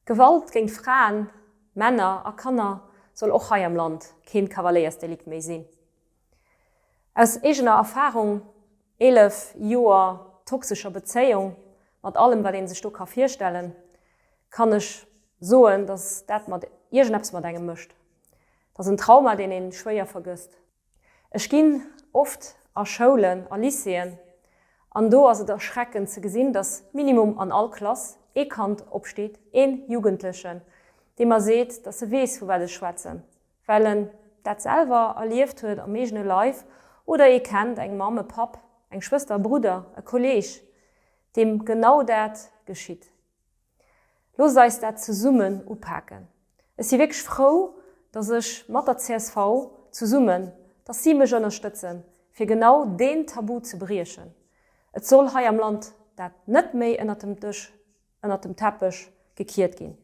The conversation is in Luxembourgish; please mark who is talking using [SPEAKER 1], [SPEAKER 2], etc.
[SPEAKER 1] Gewalt géint Fraen, Männer a Kanner soll och hei am Land keen Kavaléiersdelikt méi sinn. Aus eegener Erfarung, 11 Joer toxescher Bezéiung, mat allem wat een sech do ka virstellen, kann ech soen, dass dat mat iergendeppes mat engem mécht. Dat ass en Trauma, deen een schwéier vergësst. Ech ginn oft a Schoulen a Lycéeën an do ass et erschreckend ze gesinn, dass minimum an all Klass ee Kand opsteet, een Jugendlechen, dee mer seet, dass e weess vu wat ech schwätzen, well en dat selwer erlieft huet am eegene Leif oder ee kennt, eng Mamm, e Papp, eng Schwëster, e Brudder, e Kolleeg, deem genau dat geschitt. Loosst eis dat zesummen upaken. Ech si wierklech frou, dass ech mat der csv zesummen, dass si mech ënnerstëtzen, fir genau deen Tabu ze briechen. Et soll hei am Land dat net méi ënnert dem Dësch, ënnert dem Teppech gekiert ginn.